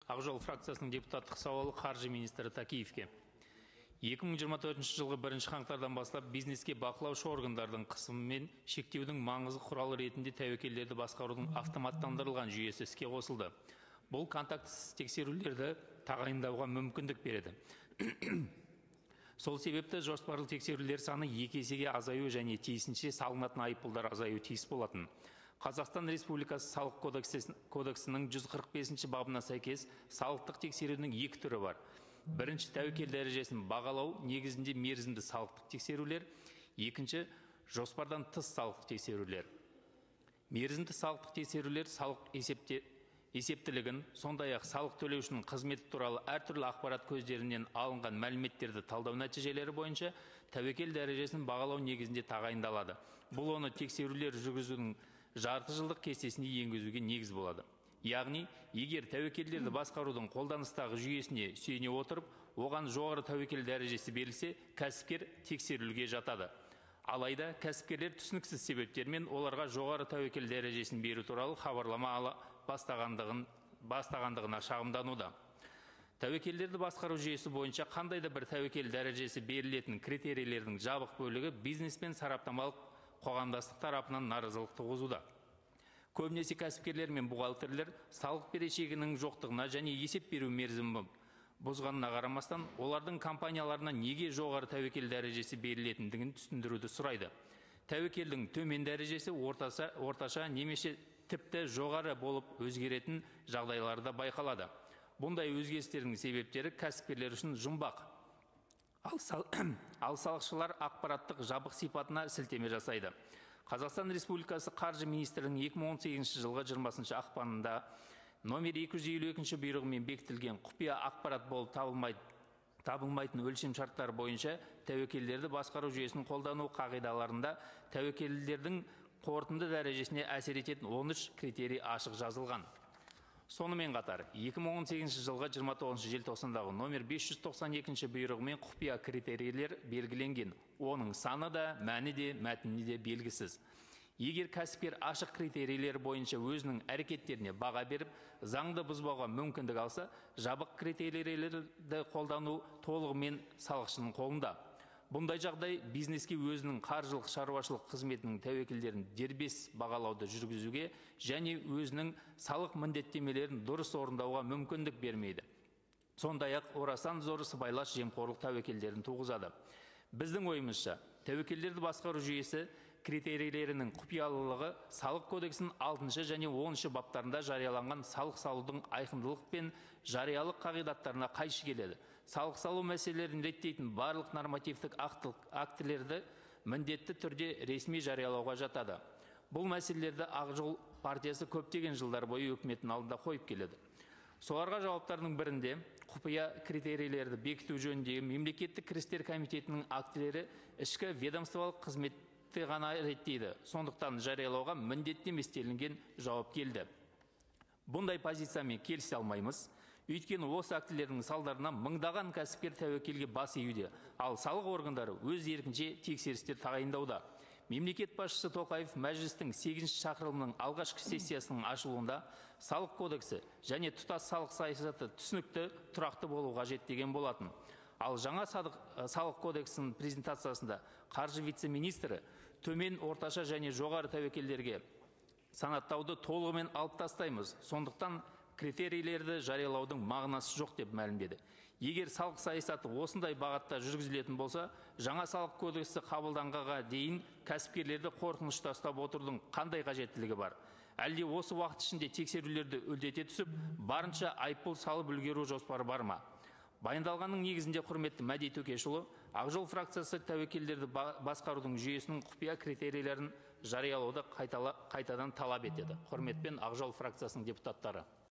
Ақ жол фракциясының депутаттық сауалы қаржы министрі Такеевке. 2024 жылғы 1 қаңтардан бастап бизнеске бақылаушы органдардың қысымымен шектеудің маңызды құралы ретінде тәуекелдерді басқарудың автоматтандырылған жүйесі іске қосылды. Бұл контактісіз тексерулерді тағайындауға мүмкіндік береді. Сол себепті жоспарлы тексерулер саны 2 есеге азаю және тиісінше салынатын айыппұлдар азаю тиіс болатын. Қазақстан Республикасы Салық кодексінің 145 бабына сәйкес салықтық тексерудің екі түрі бар. Бірінші, тәуекел дәрежесін бағалау негізінде мерзімді салықтық тексерулер, екінші, жоспардан тыс салықтық тексерулер. Мерзімді салықтық тексерулер салық есептілігін, сондай-ақ салық төлеушінің қызметі туралы әртүрлі ақпарат көздерінен алынған мәліметтерді талдау нәтижелері бойынша тәуекел дәрежесін бағалау негізінде тағайындалады. Бұл оны тексерулер жүргізудің жарты жылдық кестесіне енгізуге негіз болады. Яғни, егер тәуекелдерді басқарудың қолданыстағы жүйесіне сүйене отырып, оған жоғары тәуекел дәрежесі берілсе, кәсіпкер тексерілуге жатады. Алайда кәсіпкерлер түсініксіз себептермен оларға жоғары тәуекел дәрежесін беру туралы хабарлама ала бастағандығына шағымдануда. Тәуекелдерді басқару жүйесі бойынша қандай да бір тәуекел дәрежесі берілетін критерийлердің жабық бөлігі бизнес пен сараптамалық қоғамдастық тарапынан наразылық туғызуда. Көбінесе кәсіпкерлер мен бухгалтерлер салық берешегінің жоқтығына және есеп беру мерзімі бұзғанына қарамастан, олардың компанияларына неге жоғары тәуекел дәрежесі берілетіндігін түсіндіруді сұрайды. Тәуекелдің төмен дәрежесі орташа немесе тіпті жоғары болып өзгеретін жағдайлары да байқалады. Бұндай өзгерістердің себептері кәсіпкерлер үшін жұмбақ. Ал салықшылар ақпараттық жабық сипатына сілтеме жасайды. Қазақстан Республикасы Қаржы Министрлігінің 2018 жылғы 20 ақпанында номер 252 бұйрығымен бекітілген құпия ақпарат болып табылмайтын өлшем шарттары бойынша тәуекелдерді басқару жүйесін қолдану қағидаларында тәуекелдердің қорытынды дәрежесіне әсер ететін 13 критерий ашық жазылған. Сонымен қатар, 2018 жылғы 29 желтоқсандағы номер 592 бұйрығымен құпия критерийлер белгіленген. Оның саны да, мәні де, мәтіні де белгісіз. Егер кәсіпкер ашық критерийлер бойынша өзінің әрекеттеріне баға беріп, заңды бұзбауға мүмкіндік алса, жабық критерийлерді қолдану толығымен салықшының қолында. Бұндай жағдай бизнеске өзінің қаржылық шаруашылық қызметінің тәуекелдерін дербес бағалауды жүргізуге және өзінің салық міндеттемелерін дұрыс орындауға мүмкіндік бермейді. Сондай-ақ орасан зор сыбайлас жемқорлық тәуекелдерін туғызады. Біздің ойымызша, тәуекелдерді басқару жүйесі критерийлерінің құпиялылығы Салық кодексінің 6 және 10 баптарында жарияланған салық салудың айқындылық пен жариялық қағидаттарына қайшы келеді. Салық салу мәселелерін реттейтін барлық нормативтік актілерді міндетті түрде ресми жариялауға жатады. Бұл мәселелерді Ақ жол партиясы көптеген жылдар бойы үкіметтің алдында қойып келеді. Соларға жауаптардың бірінде құпия критерийлерді бекіту жөніндегі мемлекеттік кірістер комитетінің актілері ішкі ведомстволық қызметті ғана реттейді. Сондықтан жариялауға міндетті емес делінген жауап келді. Бұндай позициямен келісе алмаймыз. Өйткені осы актілердің салдарынан мыңдаған кәсіпкер тәуекелге бас июде, ал салық органдары өз еркінше тексерістер тағайындауда. Мемлекет басшысы Тоқаев мәжілістің 8-ші шақырылымының алғашқы сессиясының ашылуында салық кодексі және тұтас салық саясаты түсінікті, тұрақты болу қажет деген болатын. Ал жаңа салық кодексінің презентациясында қаржы вице-министрі төмен, орташа және жоғары тәуекелдерге санаттауды толығымен алып тастаймыз. Сондықтан критерийлерді жариялаудың мағынасы жоқ деп мәлімдеді. Егер салық саясаты осындай бағытта жүргізілетін болса, жаңа салық кодексі қабылданғанға дейін кәсіпкерлерді қорқынышта ұстап отырудың қандай қажеттілігі бар? Әлде осы уақыт ішінде тексерулерді үдете түсіп, барынша айыппұл салып үлгеру жоспары бар ма? Баяндалғанның негізінде, құрметті Мәди Төкешұлы, Ақ жол фракциясы тәуекелдерді басқарудың жүйесінің құпия критерийлерін жариялауды қайтадан талап етеді. Құрметпен, Ақ жол фракциясының депутаттары.